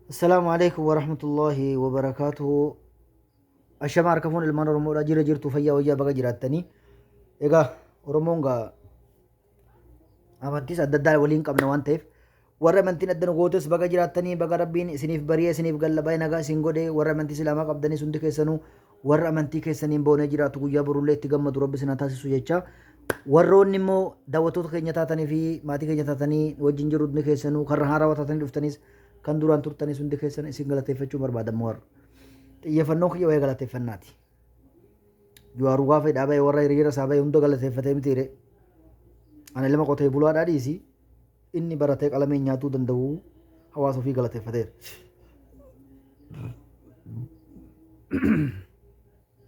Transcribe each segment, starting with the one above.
Assalaamu alaikum warahmatullaahi wabarakaatuhu. Ashama harka fuun ilmaan Oromoodha jira jirtu fayyaa wayyaa baga jiraattanii. Egaa Oromoon gaa amantiis adda addaa waliin qabna waan ta'eef warra amantiin adda nu gootes baga jiraattanii baga rabbiin isiniif bari'ee isiniif gallaba'ee nagaa isin godhe warra amantii islaamaa qabdanis hundi keessanuu warra amantii keessaniin boonee jiraatu guyyaa borullee itti gammadu rabbi isin haa taasisu jecha warroonni immoo daawwattoota keenya taatanii fi maatii keenya taatanii wajjin jiru hundi keessanuu karra haarawaa taatanii dhuftanis kan duraan turtanis hundi keessan isin galateeffachuu barbaada immoo har'a. Xiyyeeffannoon kiyya waa'ee galateeffannaati. Jawaaruu gaafa hidhaa ba'e warra hiriira isaa ba'e hunda galateeffatee mitiire. Ani ilma qotee bulaadhaa dhiisi inni baratee qalameen nyaatuu danda'u hawaasa ofii galateeffateera.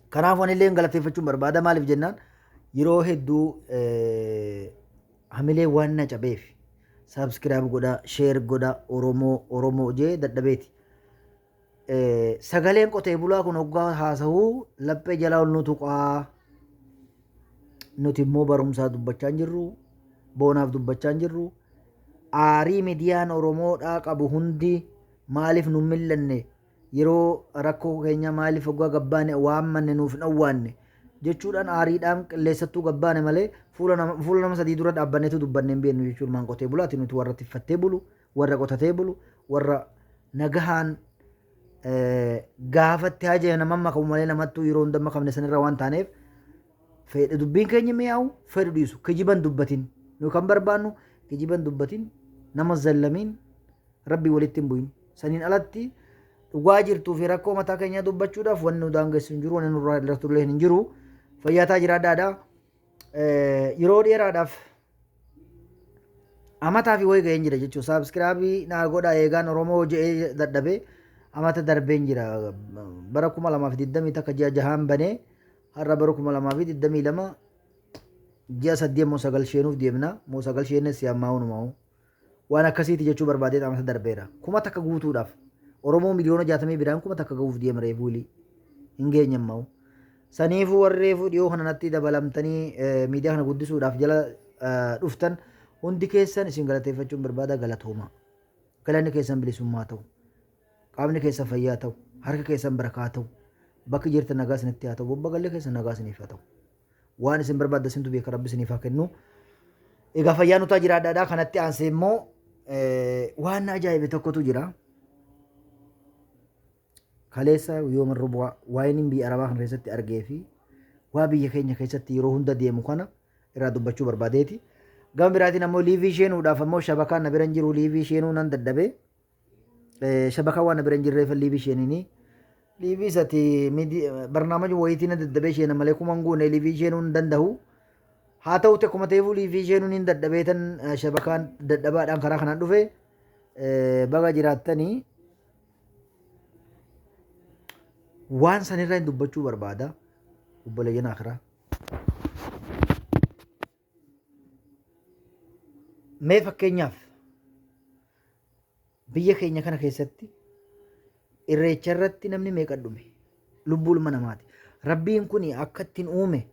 Kanaaf ani illee galateeffachuun barbaada maaliif jennaan yeroo hedduu hamilee waan na cabeef saabskiraayib godhaa sheer godhaa Oromoo Oromoo jee dadhabeeti. Sagaleen qotee bulaa kun hoggaa haasa'u laphee jalaa ol nu tuqaa. Nuti immoo barumsaa dubbachaa hin jirru, boonaaf dubbachaa hin jirru. Aarii miidiyaan Oromoodhaa qabu hundi maaliif nu hin mil'anne yeroo rakkoo keenya maaliif hoggaa gabbaane waammanne nuuf hin owwaanne jechuudhaan aariidhaan qilleessattuu gabbaane malee fuula nama, fuula nama sadii dura dhaabbanneetu dubbanne hin beeknu jechuun maan qotee bulaati nuti warra tiffattee bulu warra qotatee bulu warra nagahaan gaafatti haja nama makamu malee namattuu yeroo hunda makamne sanirra waan taaneef fedhe dubbiin keenya mi'aawu fedhu dhiisu kijiban dubbatin nu kan barbaannu kijiban dubbatin nama zallamiin rabbii walitti hin bu'in saniin alatti dhugaa jirtuu fi rakkoo mataa keenyaa dubbachuudhaaf wanni nu daangessu hin jiru wanni nurraa irratullee hin jiru fayyaataa jiraadhaadha yeroo dheeraadhaaf amataa fi wayii ga'een jira jechuudha. Saabskiraabii naa godha eegaan Oromoo je'ee dadhabee amata darbeen jira. Bara 2021 ji'a jahaan banee har'a bara 2022 ji'a saddeet moo sagal sheenuuf deemna. Moo sagal sheenes ammaa hunumaa. Waan akkasiiti jechuu barbaadee amata darbeera. 1000 guutuudhaaf Oromoo miliyoona 60 biraan 1000 ga'uuf deema reefu wilii. Hin geenye ammaa. Saniifuu warri reefuu dhiyoo kana natti dabalamtanii miidiyaa kana guddisuudhaaf jala dhuftan hundi keessan isin galateeffachuun barbaada galatoomaa. Galanni keessan bilisummaa ta'u. Qaamni keessan fayyaa ta'u. Harka keessan barakaa ta'u. Bakki jirtan nagaa isinitti haa ta'u. Bobbagalli keessan nagaa isiniif haa ta'u. Waan isin barbaaddan isintu beeka rabbi isiniif haa kennu. Egaa fayyaa nutaa jiraadhaadha. Kanatti aansee immoo waan na ajaa'ibe tokkotu jira. Kaleessa yooma rubu'a waa'een biyya Arabaa kana keessatti argee fi waa biyya keenya keessatti yeroo hunda deemu kana irraa dubbachuu barbaadeeti. Gama biraatiin ammoo liivii sheenuudhaaf ammoo shabakaan na bira hin jiru liivii sheenuu nan dadhabe. Shabakaan waan na bira hin jirreef liivii sheeninii. Liivii isati barnaamija wayiitii na dadhabee sheena malee kuma hin guune liivii sheenuu hin danda'u. Haa ta'uti akkuma ta'eefuu liivii sheenuun hin dadhabee tan shabakaan dadhabaadhaan karaa kanaan dhufe baga jiraattanii. Waan sanirra hin dubbachuu barbaada obboleeyyan akiraa. Mee fakkeenyaaf biyya keenya kana keessatti irreecha irratti namni meeqa dhume lubbuu ilma namaati. Rabbiin kun akka ittiin uume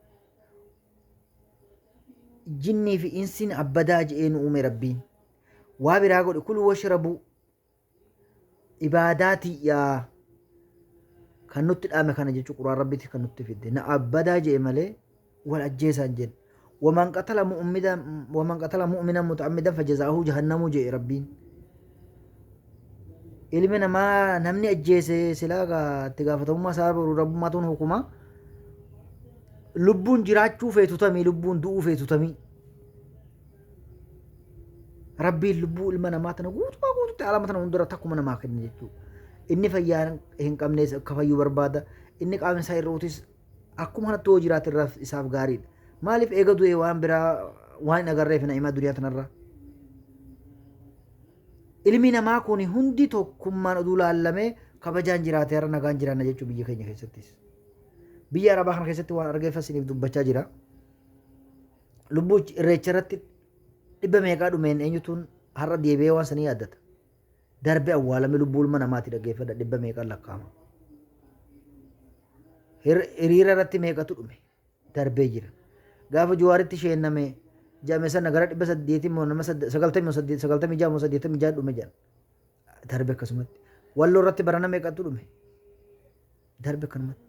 jinnii fi insiin abbadaa je'ee nu uume rabbiin. Waa biraa godhe kuluu washrabuu ibaadaa tiyyaa kan nutti dhaame kana jechuun quraan rabbitti kan nutti fidde na abbadaa je'e malee wal ajjeesaa hin jenne waman qatala mu'mida waman qatala mu'minan muta'ammidan fajazaa'uhu jahannamu je'e rabbiin ilmi namaa namni ajjeese silaa gaa itti gaafatamummaa isaa boru rabbummaatuun hukuma lubbuun jiraachuu feetu tamii lubbuun du'uu feetu tamii Rabbiin lubbuu ilma namaa tana guutumaa guututti alama tana hundarra takkuma namaa kenne jechuudha. Inni fayyaa hin qabnes akka fayyuu barbaada. Inni qaamni isaa hir'uutis akkuma kanatti yoo jiraate irraa isaaf gaariidha. Maaliif eega du'e waan biraa waan hin agarreef na'imaa duniyaa tanarra. Ilmi namaa kun hundi tokkummaan oduu laallamee kabajaan jiraate har'a nagaan jiraanna jechuu biyya keenya keessattis. Biyya Arabaa kana keessatti waan argeef isiniif dubbachaa jira. Lubbuu irreecha irratti dhibba meeqaa dhumeen eenyutuun har'a deebi'ee waan sanii yaaddata. Darbe awwaalame lubbuu ilma namaati dhaggeeffadha dhibba meeqaan lakkaa'ama. Hiriira irratti meeqatu dhume darbee jira. Gaafa Jawaaritti sheenname jedhame sana gara 800 moo nama 98 moo 96 moo 86 dhume jedhan. Darbe akkasumatti. Walloo irratti barana meeqatu dhume? Darbe akkanumatti.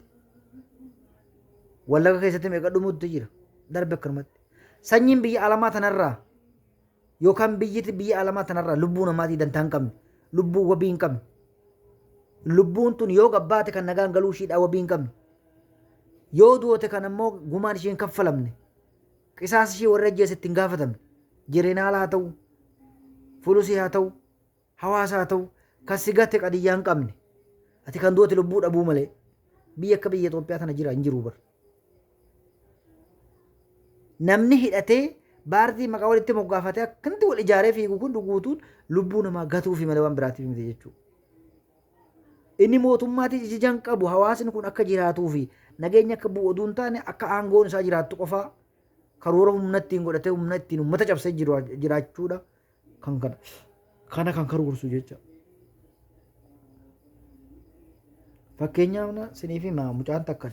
Wallaga keessatti meeqa dhumuutti jira? Darbe akkanumatti. Sanyiin biyya alamaa tanarraa yookaan biyyiti biyya alamaa tanarraa lubbuu namaatii dantaa hin qabne, lubbuu wabii hin qabne. Lubbuun tun yoo gabbaate kan nagaan galuu ishiidhaa wabii hin qabne. Yoo duute kan ammoo gumaan ishee hin kaffalamne. Qisaas ishee warri ajjeese itti hin gaafatamne. Jireenaala haa ta'u, fulusii haa ta'u, hawaasa haa ta'u, kan si gate qadiyyaa hin qabne. Ati kan duute lubbuu dhabuu malee. Biyya akka biyya Itoophiyaa tana jira hin jiru bar. Namni hidhatee baartii maqaa walitti moggaafatee akkanatti wal ijaaree fiigu kun guutuun lubbuu namaa gatuufi malee waan biraatiif miti jechuudha. Inni mootummaatis ija hin qabu hawaasni kun akka jiraatuu fi nageenya akka bu'u oduu hin taane akka aangoon isaa jiraattu qofaa karoora humna ittiin godhatee humna ittiin uummata cabsee jiraachuudha kan kana kana kan karoorsu jecha. Fakkeenyaaf siniif hima mucaan takka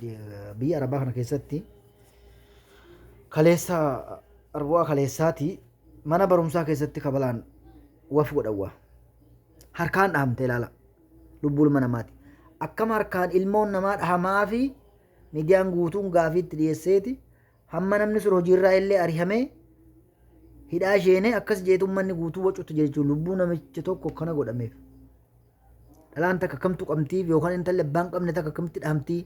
biyya Arabaa kana keessatti kaleessa arbu'aa kaleessaati mana barumsaa keessatti kabalaan waf godhawwa. Harkaan dhahamte ilaala. Lubbuu ilma namaati. Akkam harkaan ilmoon namaa dhahamaa fi miidiyaan guutuun gaafii itti dhiyeesseeti hamma namni sun hojiirraa illee arihamee hidhaa isheenee akkas jeetu uummanni guutuu wacutti jechuun lubbuu namicha tokko akkana godhameef. Dhalaan takka kamtu qabtiif yookaan intalli abbaan qabne takka akkamitti dhahamtii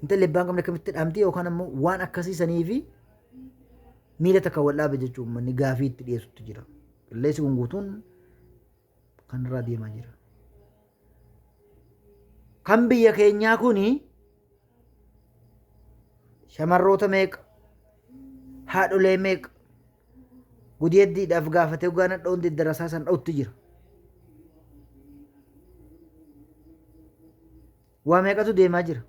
intalli abbaan qabne akkamitti dhahamtii yookaan ammoo waan akkasii sanii fi miila takka wal dhaabe jechuun uummanni gaafii itti dhiyeessutti jira. Qilleensi kun guutuun kan irraa deemaa jira. Kan biyya keenyaa kuni shamarroota meeqa haadholee meeqa gudeeddiidhaaf gaafatee dhugaa nadhoon diddarasaa san dha'utti jira. Waa meeqatu deemaa jira.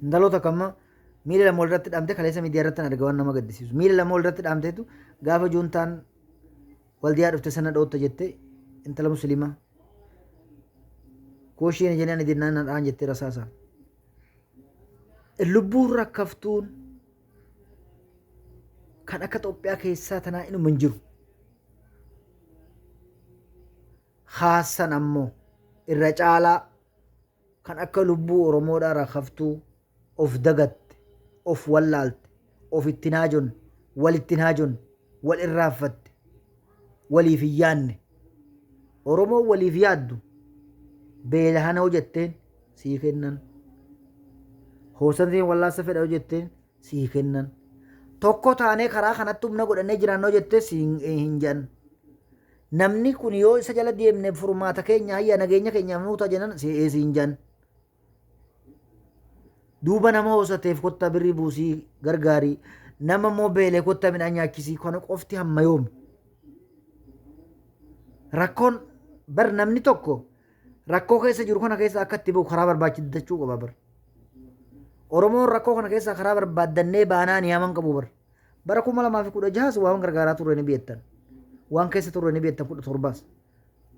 Intaloota kamma miila lama walirratti dhaamte kaleessa miidiyaa irratti arga waan nama gaddisiisu. Miila lama walirratti dhaamteetu gaafa juuntaan waldiyaa dhufte sana dhootta jette intala musliimaa. Koosheen jennaan ani jennaan na dhaan jettee rasaasaan. Lubbuun rakkaftuun kan akka Itoophiyaa keessaa tanaa inuma hin jiru. Haassan ammoo irra caalaa kan akka lubbuu Oromoodhaa rakkaftuu of dagatte, of wallaalte, of itti hin haajonne, wal itti hin haajonne, wal irraanfatte, waliif hin yaanne. Oromoon waliif yaaddu beelahana hoo jetteen sii kennan. Hoosantiin wallaansa fedha hoo jetteen sii kennan. Tokko taanee karaa kanatti humna godhannee jiraanna hoo jettee sii hin jedhan. Namni kun yoo isa jala deemne furmaata keenya hayya nageenya keenyaaf nuu ta'a jennan sii hin jedhan. Duuba nama hoosateef kottaa birrii buusii gargaarii. Nama immoo beelee kottaa midhaan nyaachisii. Kana qofti hamma yoomi? Rakkoon bar namni tokko rakkoo keessa jiru kana keessa akka itti bahu karaa barbaachiddachuu qaba bar. Oromoon rakkoo kana keessaa karaa barbaaddannee baanaa ni haman qabu bar. Bara 2016s waan gargaaraa turre ni beektan. Waan keessa turre ni beektan 17s.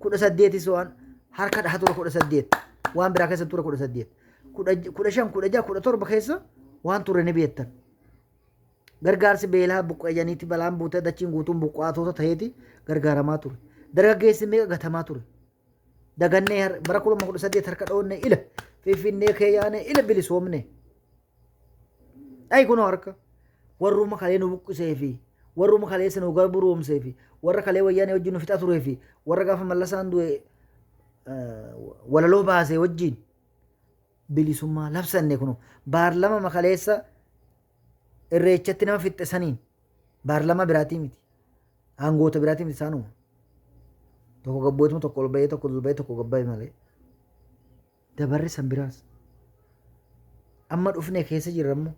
18s waan harka dhaha ture 18 waan biraa keessa ture 18 15 16 17 keessa waan ture ni beektan. Gargaarsi beelaa buqqeeyyaniitti balaan buutee dachiin guutuun buqqaatota ta'eeti gargaaramaa ture. Dargaggeessi meeqa gatamaa ture. Dagannee bara 2018 harka dhoonne ila finfinnee kee yaane ila bilisoomne. Dhayi kunoo harka warruma kalee nu buqqisee fi warruma kaleessa nu garburoomsee fi warra kalee wayyaanee wajjin nu fixaa turee fi warra gaafa mallasaan du'e walaloo baasee wajjin bilisummaa labsanne kunoo baarlama makaleessa irreechatti nama fixxe saniin baarlama biraatii miti aangoota biraatii miti isaanuma tokko gabbootuma tokko ol bahee tokko ol bahee tokko gabbaa'e malee. Dabarri san biraas. Amma dhufnee keessa jirra immoo.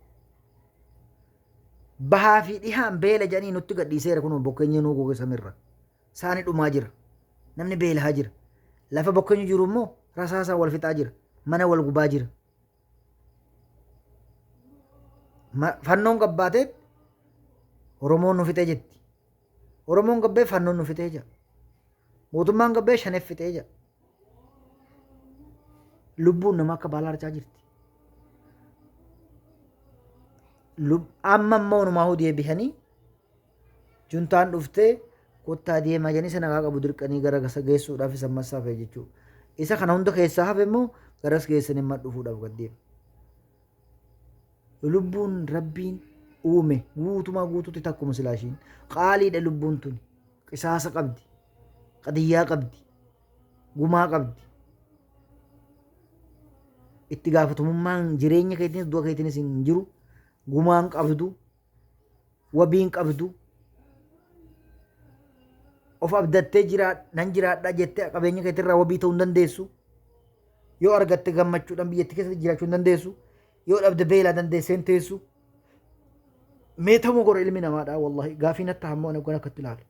Bahaa fi dhihaan beela jedhanii nutti gadhiiseera kunoo bokkeenyi nuu goge samirra. Saani dhumaa jira. Namni beelahaa jira. Lafa bokkeenyi jiru immoo rasaasaan wal fixaa jira. Mana wal gubaa jira. Fannoon gabbaateet Oromoon nu fixee jetti. Oromoon gabbee fannoon nu fixee jira. Mootummaan gabbee shaneef fixee jira. Lubbuun namaa akka baalaa harcaa jirti. Amma immoo numaa deebihanii juntaan dhuftee Kottaa deemaa jedhanii isa nagaa qabu dirqanii gara gasa geessuudhaaf isa ammas hafe jechuudha. Isa kana hunda keessaa hafe immoo garas geessanii amma dhufuudhaaf gad deema. Lubbuun Rabbiin uume guutumaa guutuutti takkuma silaa ishiin. Qaaliidha lubbuun tuni. Qisaasa qabdi. Qadiyyaa qabdi. Gumaa qabdi. Itti gaafatamummaan jireenya keetiinis du'a keetiinis hin jiru. Gumaan qabdu. Wabii hin qabdu. Of abdattee jiraa nan jiraadha jettee qabeenya keetirraa wabii ta'uu hin dandeessu. Yoo argatte gammachuudhaan biyyattii keessatti jiraachuu hin dandeessu. Yoo dhabde beelaa dandeessee hin teessu. Mee ta'uu godha ilmi namaadha wallahi gaafii natti hammoo ani akkatti ilaalu.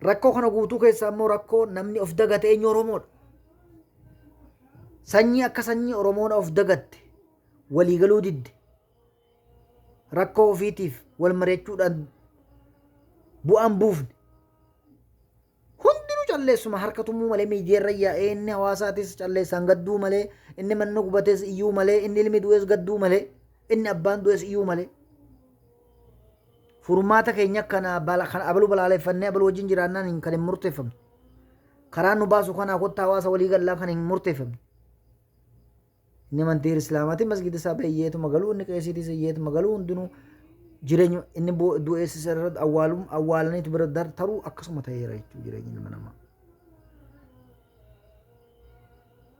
Rakkoo kana guutuu keessaa immoo rakkoo namni of dagate eenyu Oromoodha. Sanyii akka sanyii Oromoodha of dagatte waliigaluu didde rakkoo ofiitiif wal mari'achuudhaan bu'aan buufne hundinuu calleessuma harka tumuu malee miidiyaa irra yaa'ee inni hawaasaatis calleessaan gadduu malee inni manni gubates iyyuu malee inni ilmi du'es gadduu malee inni abbaan du'es iyyuu malee furmaata keenya kana kan abaluu balaaleffannee abaluu wajjin jiraannaan kan hin murteeffamne karaa nu baasu kanaa kottaa hawaasa walii gallaa kan hin murteeffamne. Inni amantii Islaamaatiin masgiida isaa baay'eetuma galuu, inni qeesiitis iyyeetuma galuu, hundinuu jireenya inni du'ees isa irra awwaalum awwaalaniitu bira taruu akkasuma ta'eera jechuudha jireenyi ilma namaa.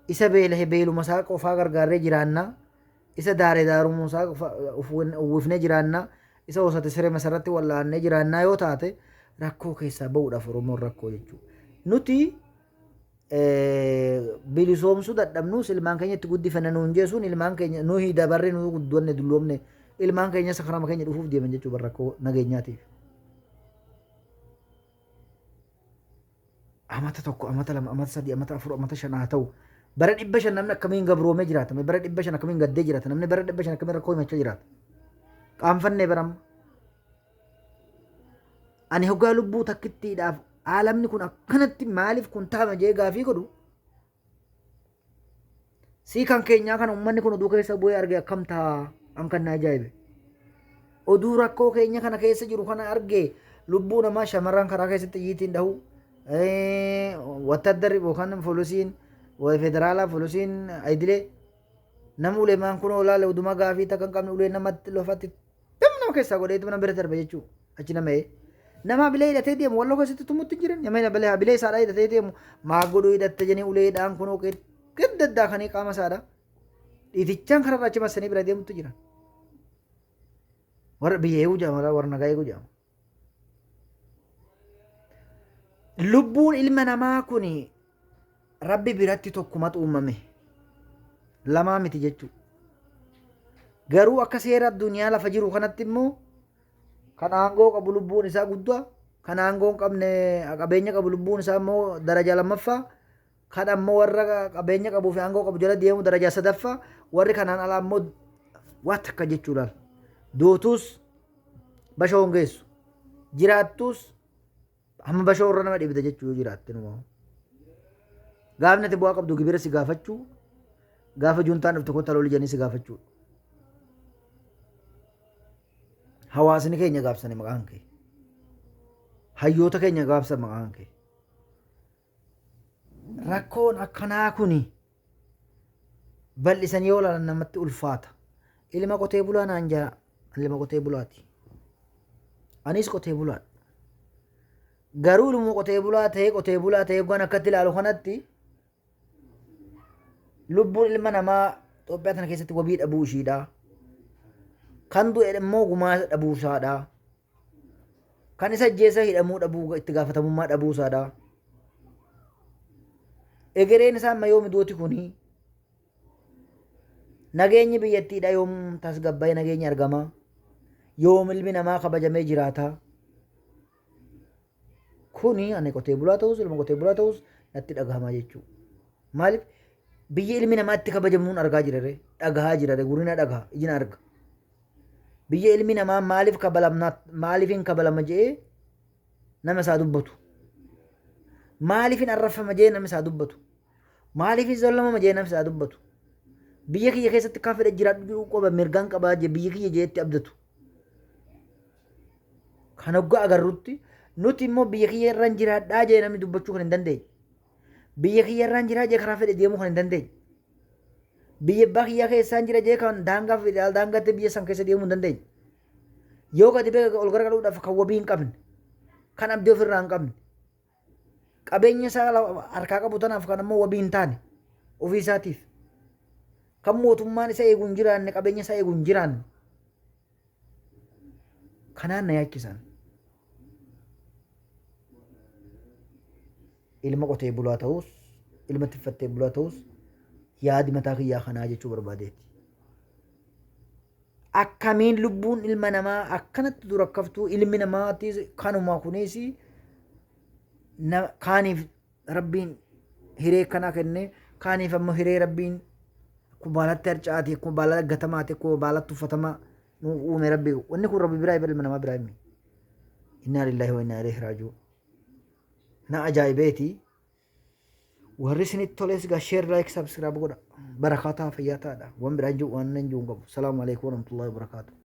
Isa beelahe beeluma isaa qofaa gargaarree jiraannaa, isa daare daarumuu isaa qofa uwwifnee jiraannaa, isa hosate siree masarratti wal'aannee jiraannaa yoo taate rakkoo keessaa ba'uudhaaf Oromoon rakkoo jechuudha. Nuti bilisoomsuu dadhabnuus ilmaan keenya itti guddifanna nuun jeesuun ilmaan keenya nuyi dabarre nuyi guddanne dulloomne ilmaan keenya sakarama keenya dhufuuf deeman jechuu rakkoo nageenyaatiif. Amata tokko, amata lama, amata sadii, amata afur, amata shan haa ta'u. Bara 500 namni akkamiin gabroomee jiraata? Bara 500 akkamiin gaddee jiraata? Namni bara 500 akkamiin rakkoo himachaa jiraata? Qaanfannee baramma. Ani hoggaa lubbuu takkittiidhaaf aalamni kun akkanatti maaliif kun taama jee gaafii godhu sii kan keenyaa kana ummanni kun oduu keessa bu'ee arge akkam ta'a an kan na ajaa'ibe. Oduu rakkoo keenya kana keessa jiru kana arge lubbuu namaa shamarran karaa keessatti xiyyiitiin dhahu wattaaddarri yookaan poolisiin federaalaa poolisiin idilee nama ulemaan kun olaale oduma gaafii takka hin qabne ulee namatti lafatti Tam nama keessaa godheetu mana bira darba jechuudha. Achi nama ee. Nama bilee hidhatee deemu walloo keessatti tumutti hin jiran. Nama bilee bilee isaadhaa hidhatee deemu maa godhuu hidhatte jedhanii uleedhaan kunoo gadda kanii qaama isaadhaa. Dhiitichaan kararraa achi massanii bira deemutti jiran. Warra biyya eeguu jedhama warra nagaa eeguu jedhama. Lubbuun ilma namaa kun Rabbi biratti tokkumatu uumame. Lamaa miti jechuudha. Garuu akka seera addunyaa lafa jiru kanatti immoo kan aangoo qabu lubbuun isaa guddaa, kan aangoo hin qabne qabeenya qabu lubbuun isaa immoo daraja lammaffaa, kan ammoo warra qabeenya qabuu fi aangoo qabu jala deemu daraja sadaffaa, warri kanaan alaa immoo waa takka jechuudhaan. Duutuus bashoo hin geessu. Jiraattuus Hamma bashoo irra nama dhibda jechuu yoo jiraatte numa. Gaafni ati bu'aa qabdu gibira si gaafachuu gaafa juntaan dhufte kottaa loli jedhanii si gaafachuu. Hawaasni keenya gaafsani maqaan kee. Hayyoota keenya gaafsan maqaan kee. Rakkoon akkanaa kuni bal'isanii yoo ilaalan namatti ulfaata. Ilma qotee bulaa naan jaa ilma qotee bulaati. Anis qotee bulaadha. Garuu ilma qotee bulaa ta'ee qotee bulaa ta'ee waan akkatti ilaalu kanatti lubbuun ilma namaa Itoophiyaa tana keessatti wabii dhabuu ishiidha. Kan du'e immoo gumaa dhabuu isaadha. Kan isa ajjeesa hidhamuu dhabuu itti gaafatamummaa dhabuu isaadha. Egereen isaa amma yoomi duuti kuni? Nageenyi biyyattiidha yoom tasgabbaa'ee nageenyi argama? Yoom ilmi namaa kabajamee jiraata? Kuni ani qotee bulaa ta'us ilma qotee bulaa ta'us natti dhagahama jechuudha. Maaliif biyya ilmi namaa itti kabajamuun argaa jirare dhagahaa jirare gurri na dhagaha iji na arga. Biyya ilmi namaa maaliif kabalamna maaliif hin kabalama jedhee nama isaa dubbatu. Maaliif hin arrafama jedhee nama isaa dubbatu. Maaliif hin zallamama jedhee nama isaa dubbatu. Biyya kiyya keessatti kan fedhe jiraadhu jedhu qoba mirgaan qabaa jedhe biyya kiyya jedhee itti abdatu. Kan hoggaa agarrutti Nuti immoo biyya kiyya irraan jiraadhaa jee namni dubbachuu kan hin dandeenye. Biyya kiyya irraan jiraa jee karaa fedhe deemuu kan hin dandeenye. Biyya abbaa kiyyaa keessaan jira jee kan daangaa fi daangaatti biyya san keessa deemuu hin dandeenye. Yoo gadi ba'e ol garagaluudhaaf kan wabii hin qabne. Kan abdii ofirraa hin qabne. Qabeenya isaa harkaa qabu tanaaf kan ammoo wabii hin taane ofii isaatiif. Kan mootummaan isa eegu hin jiraanne qabeenya isaa eegu hin jiraanne. Kanaan na yaachisan. Ilma qotee bulaa ta'us, ilma tiffattee bulaa ta'us yaadi mataa kiyyaa kanaa jechuu barbaadeeti. Akkamiin lubbuun ilma namaa akkanatti dura kaftuu ilmi namaatiis kanuma kunis kaaniif Rabbiin hiree akkanaa kenne kaaniif ammoo hiree Rabbiin akkuma baalatti harcaati akkuma baalatti gatamaati akkuma baalatti tuffatamaa nu uume Rabbi wanni kun Rabbi biraa ilma namaa biraa himi. Innaa lillaahi wa innaa ilayhi raaji'uun. Na ajaa'ibeeti. Warri isinitti toles gaa share like subscribe godha. Barakaa ta'a fayyaa ta'adha. Waan biraa hin jiru waan hin jiru hin qabu. Salaamu alaikum warahmatullahi wabarakaatuh.